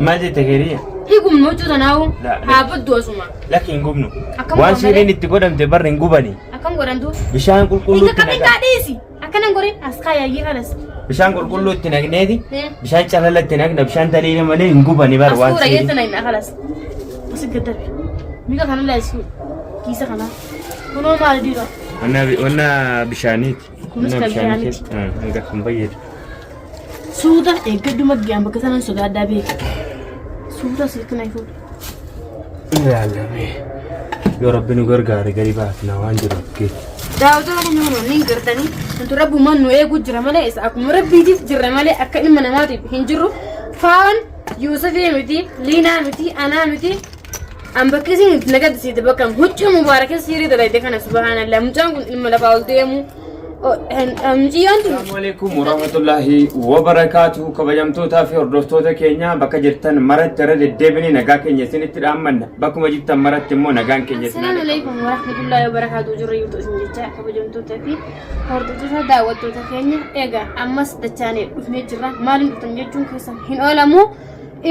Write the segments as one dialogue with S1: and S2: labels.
S1: Maal jette keeriya?
S2: Higumnu huccuu tanaa'u
S1: La- la-
S2: haa baddu asuma.
S1: Lakki hin gubnu.
S2: Akkam
S1: Waan
S2: goona
S1: siiriin
S2: ree?
S1: itti godhamte barri hin gubani.
S2: Akkam godhantu?
S1: Bishaan
S2: Hin
S1: qulqulluu itti
S2: qaqqabin
S1: naqan.
S2: kaa dhiisi. Akkanan godhin as kaayayyee kanas.
S1: Bishaan qulqulluu itti naqneeti.
S2: Eh.
S1: Bishaan calala itti naqna bishaan taliila malee hin gubani bar
S2: As
S1: waan
S2: fuudha
S1: siiriin.
S2: geessa na hin kalas. Asi gaddabe. Miika kana laa kiisa kana. Kunoo maal diira?
S1: Wanna bishaaniiti.
S2: Kunis
S1: Wanna
S2: kan
S1: bishaanii
S2: bishaaniiti.
S1: keessa. Hanga kan fayyadu.
S2: Suuta eeggadhu maggiyaan bakka sanan sodaadhaa beeka. Suuta sitti na fuudha.
S1: Ilaalame. Yoo rabbi nu gargaare gadi baasna waan jiru keessa.
S2: Daawwattoota keenya kun ni gartanii wanti rabbumaan nu eeguu jira malee isa akkuma rabbiitiif jirra malee akka ilma namaatiif hin jirru. Faan Yuusufii miti, Liinaa miti, Anaa miti. An bakki isin itti na gaddisiite bakka huccuu mubaarakee siirii dalayde kana subhaanallah mucaan kun ilma lafaa ol deemu mucayyoon tun
S1: Assalamu alaikum warahmatullahi wabarakaatuh kabajamtootaa fi hordoftoota keenya bakka jirtan maratti irra deddeebinee nagaa keenya isinitti dhaammanna bakkuma jirtan maratti immoo nagaan keenya isin haa
S2: Assalaamu
S1: dhaqqabu.
S2: alaikum warahmatullahi wabarakatuh jirra yuutu isin jecha kabajamtoota fi hordoftoota daawwattoota keenya egaa ammas dachaanee dhufnee jirra maaliin dhuftan jechuun keessan hin oolamu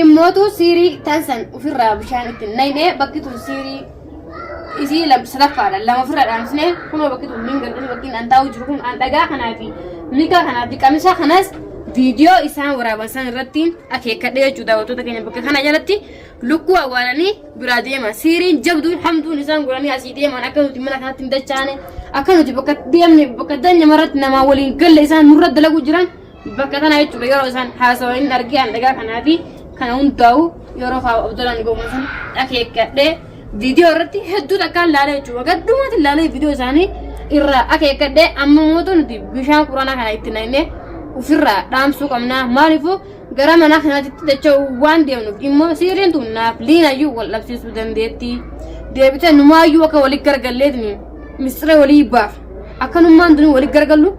S2: Immootu siirii tan san ofirraa bishaan itti naqnee bakki tun siirii isii sadaffaadha lama ofirraa dhaamsine kunoo bakki tun niin gargari bakki an taa'u jiru kun an dhagaa kanaa fi mikaa kanaa fi qamisa kanas viidiyoo isaan waraaban san irratti akeekkadhe jechuudha daawwattoota keenya bakka kana jalatti lukkuu awwaalanii biraa deeman siiriin jabduun hamtuun isaan godhanii asii deeman akka nuti mana kanatti hin dachaane akka nuti bakka deemne bakka danya maratti namaa waliin galle isaan nurra dalagu jiran Bakka tana jechuudha yeroo isaan haasawan hin argee an dhagaa kanaa fi kana hundaa'u yeroo faa Abdullaan gooman san akeekkadhee viidiyoo irratti hedduu takkaan laalee jechuudha. Gaddumaatti laalee viidiyoo isaanii irraa akeekkadhee amma mootu nuti bishaan quraanaa kana itti naqnee ofirraa dhaamsuu qabnaa. Maaliifuu gara mana kanaatti dacha'uu waan deemnuuf immoo siiriin tun naaf liinayyuu wal dhabsiisuu dandeetti. Deebitee numaayyuu akka walii gargalleetni mistira walii baaf. Akkanummaan tuni wali gargallu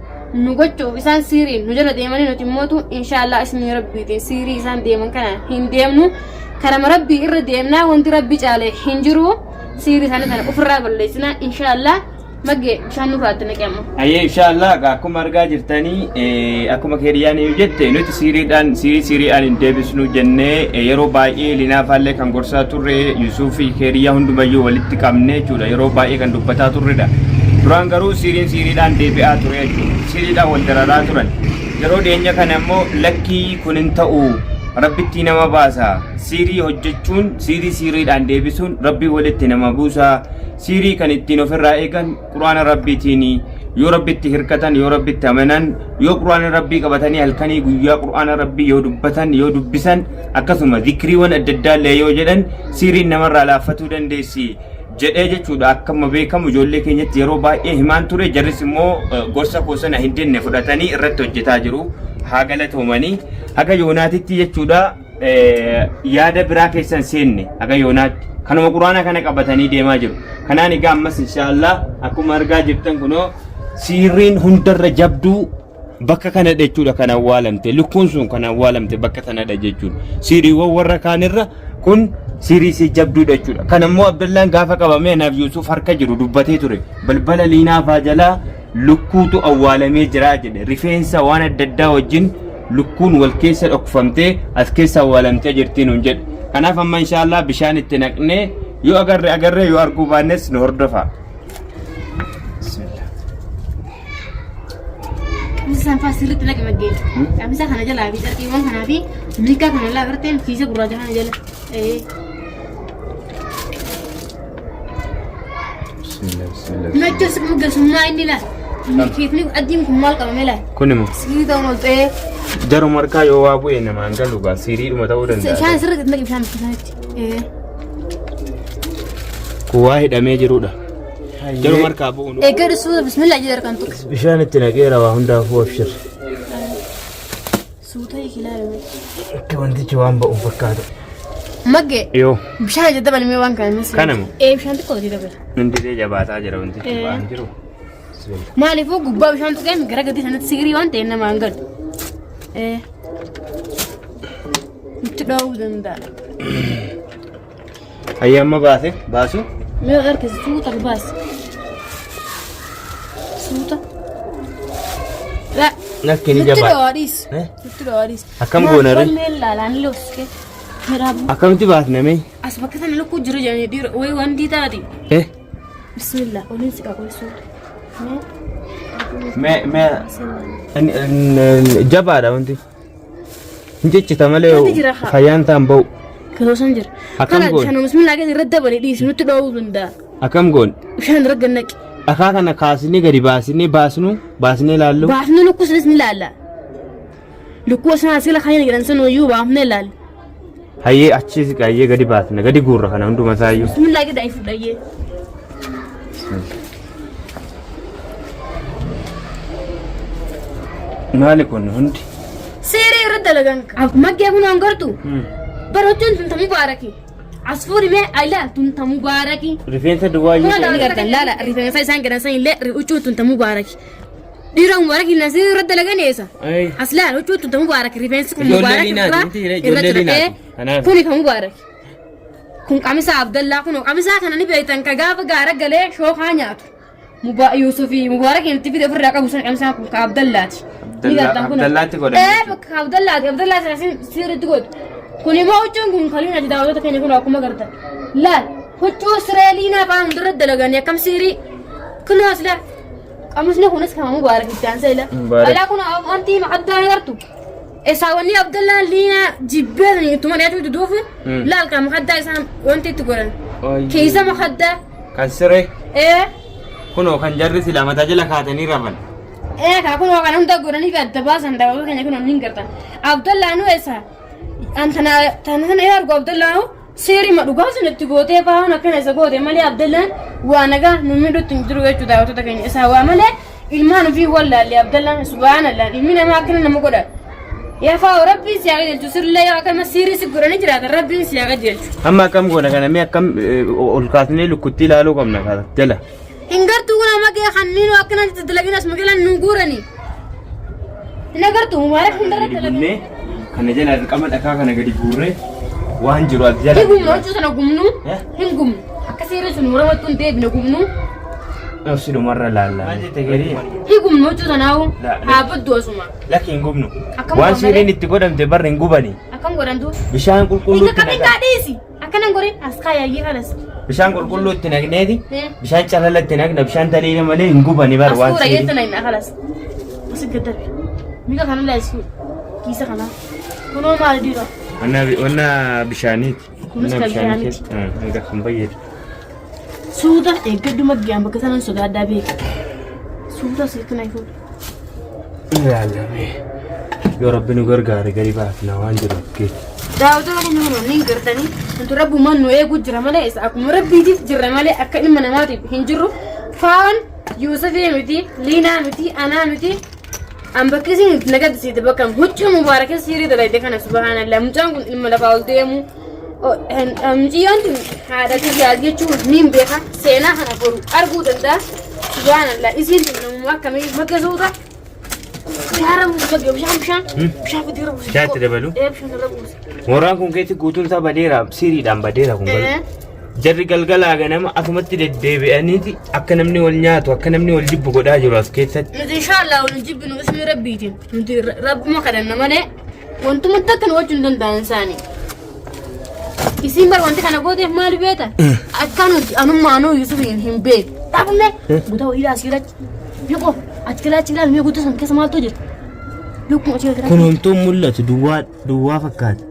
S2: nu gochuuf isaan siiriin nu jala deemanii nuti immootu inshaallah ismii rabbiitiin siirii isaan deeman kana hin deemnu karama rabbii irra deemnaa wanti rabbi caale hin jiru siirii isaanii sana ofirraa balleessina inshaallah maggee bishaan nurraa itti naqi amma.
S1: Ayyee inshaallah egaa akkuma argaa jirtanii akkuma keeriyyaan iyyuu jette nuti siiriidhaan siirii siiriidhaan hin deebisnu jennee yeroo baay'ee linaafaallee kan gorsaa turre Yusuufii keeriyyaa hundumayyuu walitti qabne jechuudha yeroo baay'ee kan dubbataa turredha. Duraan garuu siiriin siiriidhaan deebi'aa ture jechuudha. Siiriidhaan wal dararaa turan. Yeroo dhiyeenya kana immoo lakkii kun hin ta'u rabbittii nama baasa. Siirii hojjechuun siirii siiriidhaan deebisuun rabbii walitti nama buusa. Siirii kan ittiin ofirraa eegan quraana rabbiitiini. Yoo rabbitti hirkatan yoo rabbitti amanan yoo quraana rabbii qabatanii halkanii guyyaa quraana rabbii yoo dubbatan yoo dubbisan akkasuma zikriiwwan adda addaa illee yoo jedhan siiriin namarraa laaffatuu dandeessi jedhee jechuudha akkuma beekamu ijoollee keenyatti yeroo baay'ee himaan ture jarris immoo gorsa koo sana hin dinne fudhatanii irratti hojjetaa jiru haa galatoomanii haga yoonaatitti jechuudha yaada biraa keessa hin seenne haga yoonaatti kanuma quraana kana qabatanii deemaa jiru kanaan egaa ammas inshaallah akkuma argaa jirtan kunoo siirriin hundarra jabduu bakka kana jechuudha kan awwaalamte lukkuun sun kan awwaalamte bakka sanadha jechuudha siiriiwwan warra kaanirra kun siirii isii jabduudha jechuudha kan ammoo Abdallaan gaafa qabamee anaaf Yuusuf harka jiru dubbatee ture balbala liinaa faa jalaa lukkuutu awwaalamee jira jedhe rifeensa waan adda addaa wajjin lukkuun wal keessa dhokfamtee as keessa awwaalamtee jirti nuun jedhe kanaaf amma inshaallah bishaan itti naqnee yoo agarre agarre yoo arguu baannes nu hordofa. Bismillah.
S2: Qamisa san faa sirriitti naqi maggee. Qamisa kana jalaa fi carqiiwwan kanaa fi miikaa kana laa garteen kiisa gurraacha kana jala. Ee.
S1: Bismillah, bismillah.
S2: Nachos gasummaa inni laa. Kiifni adiin kun maal qabame laa?
S1: Kun immoo
S2: Sirii ta'uun ol ta'ee.
S1: jaruma harkaa yoo waa bu'e namaan galu gaa siriidhuma ta'uu
S2: Bishaan
S1: danda'a.
S2: sirriitti naqi bishaan bakka isaanitti. Ee.
S1: Kun waa hidhamee jirudha. Jaruma harkaa bu'uun.
S2: Eeggadhu suuta bismillah jedhe harkaan tuqe.
S1: Bishaan itti naqeera waa hundaafuu abshir.
S2: Suuta hiikilaale.
S1: Akka wantichi waan ba'u fakkaatu.
S2: Magge
S1: Yoo
S2: bishaan itti dabalimee waan kana misi.
S1: Kana moo?
S2: Ee bishaan xiqqoo itti dabala.
S1: hundee jabaataa jira wantichi
S2: Ee.
S1: ba'aan jiru. Bismillah.
S2: Maaliifuu gubbaa bishaan tuqeen gara gadii sanatti sigirii waan ta'eef nama hin galu. Ee. Nutti dhoowuu danda'a.
S1: Hayya amma baase baasu.
S2: Mee harkisi suuta baasi. Suuta. La.
S1: Lakki ni
S2: Nutti
S1: jabaata.
S2: dhawaa dhiis.
S1: Eh?
S2: Nutti dhawaa dhiis.
S1: Akkam goona ree?
S2: Onneen laalaan looske. Fedhaa bu.
S1: Akkamitti baasna mee?
S2: As bakka sana lukkuu jira jedhanii dhiira wayii wanti taati.
S1: Eh?
S2: Bismillah oliin si qaqolsuu. Mee.
S1: Mee mee jabaadha wanti. Hin ciccita malee
S2: Wanti jira haa.
S1: fayyaan ta'an ba'u.
S2: Kiloo san jira.
S1: Akkam
S2: Kana
S1: goone?
S2: bishaan bismillah keessa irra dabale dhiisi nutti dhoowuu danda'a.
S1: Akkam goone?
S2: Bishaan irra gannaqi.
S1: Dhakaa kana kaasinee gadi baasinee baasnu baasnee ilaallu.
S2: Baafnee lukkuu sanis ni ilaalla. Lukkuu sana sila kan hin jedhan sun iyyuu baafnee ilaalla.
S1: Hayyee achi siqa hayyee gadi baasna gadi guurra kana hunduma isaayyuu.
S2: Bismillah gadi ayi fudhayyee.
S1: Maali kun hundi?
S2: Seeree irra dalagan. Maggee kun hangartu. Bara hojjetu tun tamuu baaraki. As fuudhi mee ilaal tun ta mubaaraki.
S1: Rifeensa duwwaa
S2: Kun
S1: iyyuu
S2: laala gartan laala rifeensa isaan garan san illee huccuu tun ta mubaaraki. Dhiira mubaaraki illee sirrii irra dalagan eessa?
S1: Ay.
S2: As laal huccuu tun ta mubaaraki rifeensi kun
S1: Ijoollee
S2: mubaaraki
S1: liinaati,
S2: irraa
S1: miti irra
S2: irra
S1: ijoollee
S2: jira.
S1: liinaati.
S2: Ee,
S1: Kanaaf.
S2: Kuni kan mubaaraki. Kun qamisa Abdallaa kun qamisaa kana ni beektan ka gaafa gaara galee shookaa nyaatu. Yuusufi Mubaarakiin itti fide ofirraa qabu san qamisaan kun ka Abdallaati. Ni gartan kun.
S1: Abdallaatti godhame
S2: Ee
S1: jechuudha.
S2: bakka ka Abdallaati. Abdallaa sana sirriitti godhu. Kun immoo huccuun kun kaliin ati daawwattoota keenya kun akkuma gartan. Laal huccuu siree liinaa fa'aa hundarra dalaganii akkam siirii. Kunoo as laal. Qamisni kunis kan Mubaarak itti aansee ila.
S1: Mubaarak.
S2: Alaa kun wanti addaa ni gartu. Esaawwanni Abdallaan liinaa jibbee sanii ittuma dhiyaachuu diduufi laal kan makaddaa isaan wanti itti godhan. Keessa makaddaa.
S1: Kan siree
S2: Ee.
S1: kunoo kan jarri silaa mataa jala kaatanii rafan.
S2: Ee kaa kunoo kan hunda godhanii fi adda baasan daawwattoota keenya kunoo ni gartan. Abdallaanuu eessa? An tana tana tana yoo argu Abdallaanuu seerima dhugaa sun itti gootee fa'aan akkana isa goote malee Abdallaan waa nagaa nu miidhutti hin jiru jechuudha daawwattoota keenya isaa waa malee ilmaan ofii wallaalle Abdallaan subhaanallah ilmi namaa akkana nama godha. Yaa fa'aa rabbiin si haa qajeelchu sirlee yoo akkana siirii si godhanii jiraatan rabbiin si haa qajeelchu.
S1: Amma akkam goona kana mee akkam ol kaasnee lukkuttii ilaaluu qabna kana jala.
S2: Hin gartuu kun amma kee kanneen akkana dalagin as magaalaan nu guurani. Hin agartuu mubaarak hundarra
S1: Gadi
S2: dalagan.
S1: gunnee kana jala dirqama dhakaa kana gadi guurree waan jiru as jala.
S2: Hin gumnu hojii sana gumnu
S1: Eh?
S2: hin gumnu akka seerri sun muramattu hin deebine gumnu
S1: Nafsi dhumarra laalla. Maal jette gadi?
S2: hin gumnu hojii sanaawu
S1: La- la-
S2: haa baddu asuma.
S1: Lakki hin gubnu.
S2: Akkam
S1: Waan
S2: goona
S1: siiriin
S2: ree?
S1: itti godhamte barri hin gubani.
S2: Akkam godhantu?
S1: Bishaan
S2: Hin
S1: qulqulluu itti
S2: qaqqabin
S1: naqan.
S2: kaa dhiisi. Akkanan godhin as kaayayyee kanas.
S1: Bishaan qulqulluu itti naqneeti.
S2: Eh.
S1: Bishaan calala itti naqna bishaan taliila malee hin gubani bar
S2: As
S1: waan
S2: fuudha
S1: siiriin.
S2: jettana hin kalas. As gaddabe. Miika kana laayisuu. Kiisa kana. Kunoo maal dhiira?
S1: Wanna bishaaniiti.
S2: Kunis
S1: Wanna
S2: kan
S1: bishaanii
S2: bishaaniiti.
S1: keessa. Hanga kan fayyadu.
S2: Suuta eeggadhu maggiyaan bakka sanan sodaadhaa beeka. Suuta sitti na fuudha.
S1: Ilaalame. Yoo rabbi nu gargaare gadi baafna waan jiru keessa.
S2: Daawwattoota keenya kun ni gartanii wanti rabbumaan nu eeguu jira malee isa akkuma rabbiitiif jirra malee akka ilma namaatiif hin jirru. Faawwan Yuusufii miti, Liinaa miti, Anaa miti. An bakki isin itti na gaddisiite bakka huccuu mubaarakee siirii dalayde kana subhaanallah mucaan kun ilma lafaa ol deemu mucayyoon tun haadha tiyyaa jechuun niin beeka seenaa kana boru arguu danda'a subhaanallah isiin tun namuma akkamii makka suuta bishaan buusi makka bishaan bishaan bishaan fidii irra buusi
S1: Bishaan itti dabalu?
S2: ee bishaan irra buusi
S1: Mooraan kun keessi guutuun isaa badeera siiriidhaan badeera kun garuu.
S2: ee
S1: Jarri galgalaa ganama asumatti deddeebi'aniiti akka namni wal nyaatu akka namni wal jibbu godhaa jiru as keessatti.
S2: Nuti inshaallah wal hin jibbinu ismi rabbiitiin. Nuti rabbuma kadhanna malee wantuma takka nu wajjin danda'an isaanii. Isiin bar wanti kana gooteef maali beeta? Akka nuti anummaanuu Yusuf hin beeku. Dhabne guutaa wayii asii irratti. Biqo achi kilaa achi ilaali mee guutuu san keessa maaltu jira? Lukkuma achi irratti.
S1: Kun homtuu mul'atu duwwaa duwwaa fakkaata.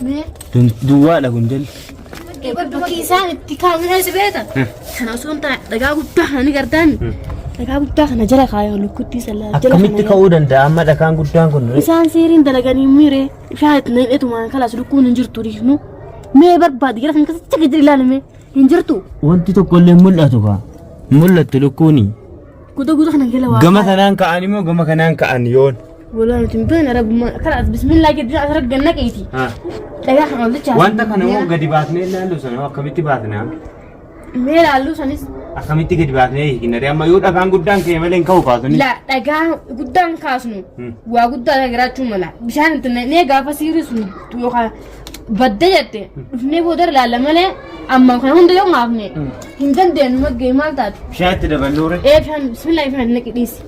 S2: Mee
S1: Duwwaadha kun jalli.
S2: Bakki isaan itti kaa'an si beekta? Kana osoo hin taane dhagaa guddaa kana ni gartaan. Dhagaa guddaa kana jala kaayan lukkuttii sallaa jala
S1: Akkamitti
S2: kana.
S1: ka'uu danda'a amma dhakaan guddaan kun?
S2: Isaan seeriin dalaganii miiree bishaan itti naqeetumaan kalaas lukkuun hin jirtu dhiifnu. Mee barbaadi gara kan keessatti gadi ilaalame hin jirtu.
S1: Wanti tokko illee mul'atu kaa. Mul'attu lukkuuni.
S2: Guutuu guutuu kana jala waa.
S1: Gama sanaan ka'an immoo gama kanaan ka'an yoon.
S2: Walaa nuti hin beekne rabbummaa kalaas bismillaa jedhu asirra gannaqeeti. Dhagaa kana ol dachaa.
S1: Wanta kana immoo gadi baasnee ilaallu sana hoo akkamitti baasnaa?
S2: Mee ilaallu sanis
S1: Akkamitti gadi baasnee hiikna ree amma yoo dhagaan guddaan ka'e malee hin ka'u kaasuni.
S2: la dhagaa guddaan kaasnu waa guddaa jiraachuu mala. Bishaan itti naqnee gaafa siirri sun yookaan badda jette dhufnee booda ilaalla malee amma kana hunda yoo maafne hin dandeenyu maggee maal taate.
S1: Bishaan itti dabaluu ree.
S2: Ee bishaan bismillah bishaan naqi dhiisi.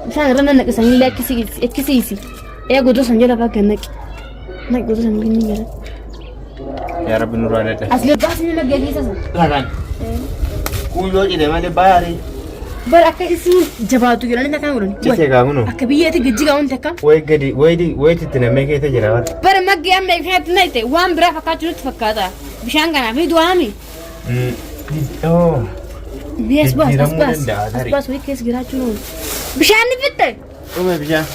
S2: Bishaan irra nan naqisanii akkisiisi. Ee godoo san jala bakka naqi. Naqi godoo san inni jala.
S1: Yaa Rabbi nurraa dadhabe.
S2: As baasni maggee keessa sana.
S1: Lagaan. Kuyyoo jedhe malee baay'ee.
S2: Bar akka isiin jabaatu jedhanii takkaan godhan.
S1: Cite gaa kunoo.
S2: Akka biyyeetti gijjigaa wanti akka.
S1: Wayi gadi wayi wayi itti namee keessa jira bara.
S2: Bara maggee amma kanatti na ta'e waan biraa fakkaachuu nutti fakkaata. Bishaan kanaaf ni du'aami.
S1: Oh.
S2: Mee as baas as
S1: Jijjiiramuu
S2: baas
S1: danda'a
S2: as
S1: tarii.
S2: baas wayii keessa jiraachuu noonu. Bishaan ni fixxe.
S1: Dhume bishaan.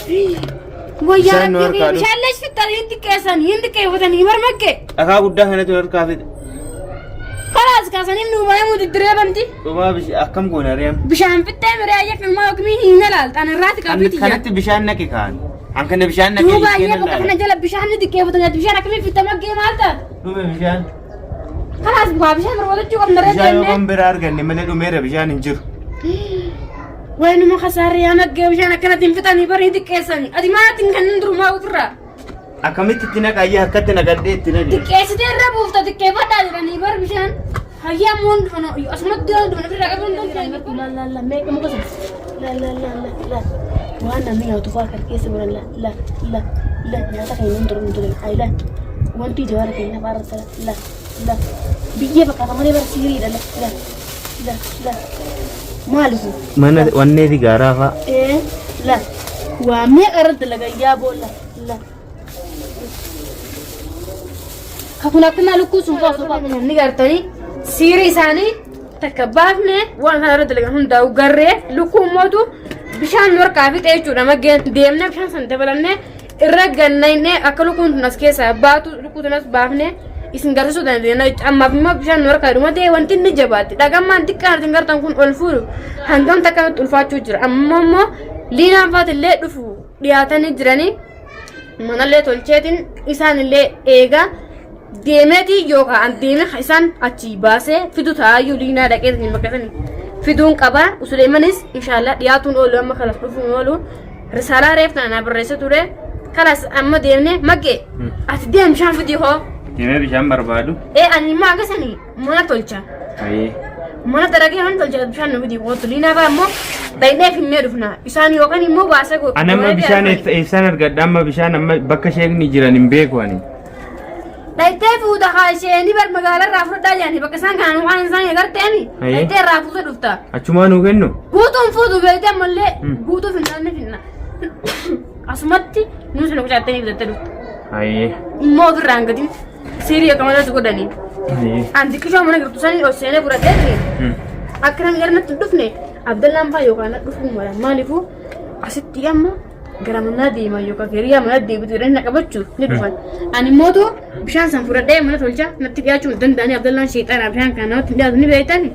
S2: Wayyaa
S1: Bishaan nu
S2: rabbii
S1: harkaa dhufe.
S2: bishaan lees fixxan hin xiqqeessan hin xiqqeeffatanii bar maggee.
S1: Dhakaa guddaa kanatu harkaa fixe.
S2: Kalaas kaasanii nu banamuu diddiree banti.
S1: Dhumaa bishaan akkam goona reem.
S2: Bishaan fixxee miree ayya kan maa yookiin hin ilaalta ana irraati qabdi tiyya.
S1: Kanatti bishaan naqe kaan. An kana bishaan naqe.
S2: Duuba ayya bakka kana jala bishaan ni xiqqeeffatan bishaan akkamii fixxa maggee maal taate?
S1: Dhume bishaan.
S2: Kalaas bu'aa bishaan barbaadachuu qabna ree
S1: Bishaan
S2: jennee.
S1: yookaan biraa arganne malee dhumeera bishaan hin jiru.
S2: Waanuma kasaaree yaa maggee bishaan akkanatti hin fixanii barii xiqqeessanii. Ati maatti hin kennin durumaa ofirraa.
S1: Akkamitti itti naqa ayyee harkatti naqadhee itti naqe.
S2: Xiqqeessitee irra buufta xiqqeeffadhaa jedhanii bar bishaan. Hayyaa ammoo hundi kana asumatti yoo hundi ofirraa qabuun danda'u. La la la meeqa muka sana. La la la la la. Waan namni nyaatu fa'aa kan keessa jiran la la la la nyaata kan hin ture hin ture ayi la. Wanti jawaara keenya fa'aa irratti la la biyyee fakkaata malee bara siiriidha la la la la maali kun?
S1: Mana wanneeti gaaraa fa'a.
S2: Ee la waa meeqa irratti dalagan yaa boolla la. Kakun akkana lukkuu sun fa'aa suufaa ni gartanii siirii isaanii takka baafne waan isaan irra dalagan hundaa'u garree lukkuu mootu bishaan nu harkaa fixe jechuudha maggeen deemnee bishaan san dabalannee irra gannaynee akka lukkuun tun as keessaa baatu lukkuu tunas baafne isin garsiisuu dandeenya ammaaf immoo bishaan nu harkaa dhumate wanti inni jabaatti dhagammaan xiqqaan isin gartan kun ol fuudhu hangam takka nutti ulfaachuu jira amma immoo liinaan faatillee dhufu dhiyaatanii jiranii manallee tolcheetiin isaanillee eegaa deemeeti yookaan an deemee isaan achii baasee fidu ta'aayyuu liinaa dhaqee bakka sanii fiduun qaba usuleemanis inshaallah dhiyaatuun oolu amma kalas dhufuun oolu risaalaa reef tana naa barreessa ture kalas amma deemne magge ati deem bishaan fidii hoo
S1: Deemee bishaan barbaadu.
S2: ee ani immoo akka sanii mana tolcha
S1: Ayee.
S2: mana daragee mana tolcha bishaan nu fidii kootu liinaa fa'aa immoo dhaqnee finnee dhufna isaan yookaan immoo baasee
S1: Ani amma bishaan eessaan argadha amma bishaan amma bakka sheekni jiran hin beeku ani.
S2: Dhayitee fuuta haa isheenii bar magaalaa irraa fudhadhaa jedhanii bakka isaan kanaan waan isaan agarteemi.
S1: Ayyee.
S2: Dhayitee irraa fuuta dhufta.
S1: Achumaa nuu kennu.
S2: Guutuun fuutu beektee ammallee guutuu finnaanni finna. Asumatti nuus nu qucaattanii bitattee dhufta.
S1: Ayyee.
S2: Immoo ofirraa hin gatin siirii akka malee si godhanii.
S1: Ayyee.
S2: An xiqqishoo mana jirtu sanii ol seenee fudhadhee ture. Akka namni gara natti hin dhufne Abdallaan fa'aa yookaan na dhufuu mala maaliifuu asitti amma gara manaa deeman yookaan hiriyaa mana deebitu jedhanii na qabachuuf ni dhufan. Ani mootu bishaan san fudhadhee mana tolcha natti dhiyaachuu hin danda'anii Abdallaan sheexaanaa bishaan kana namatti hin dhiyaatu ni beektani.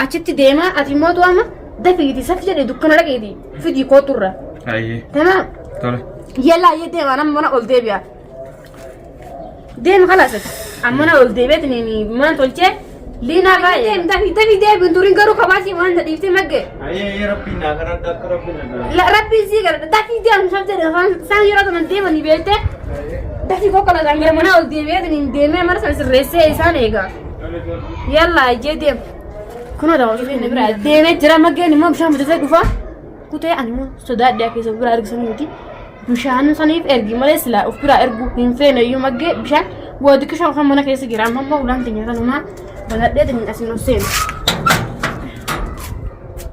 S2: Achitti deemaa ati mootu amma dafiiti safi jedhee dukkana dhaqeeti fidii kooturra.
S1: Ayyee.
S2: Tanaaf
S1: Tole.
S2: yallaa ayyee deemaa nama mana ol deebi'a. Deemi kalaas amma na ol deebi'eetiin mana tolchee liinaa baay'ee. Dafii dafii deebiin turiin garuu kabaasii waan dhiiftee magge.
S1: Ayyee rabbiin naa kadhadha akka rabbiin na kadhadha.
S2: La rabbiin sii gara dafii deemu sab jedhe afaan isaan yeroo sana deemanii beekte dafii kokkolataan gara manaa ol deebi'eetiin deemee mana sana sirreessee isaan eega. Yallaa ijjee deemu. Kunoo daawwattoota inni biraa deemee jira maggeen immoo bishaan bitatee dhufa. Kutee ani immoo sodaadhe akka isa biraa ergisanii miti. Bishaan saniif ergi malee silaa of biraa ergu hin feene iyyuu maggee bishaan waa xiqqishaa kan mana keessa jira amma immoo ulaan teenya kanumaa banadhee teenya asiin ol seenu.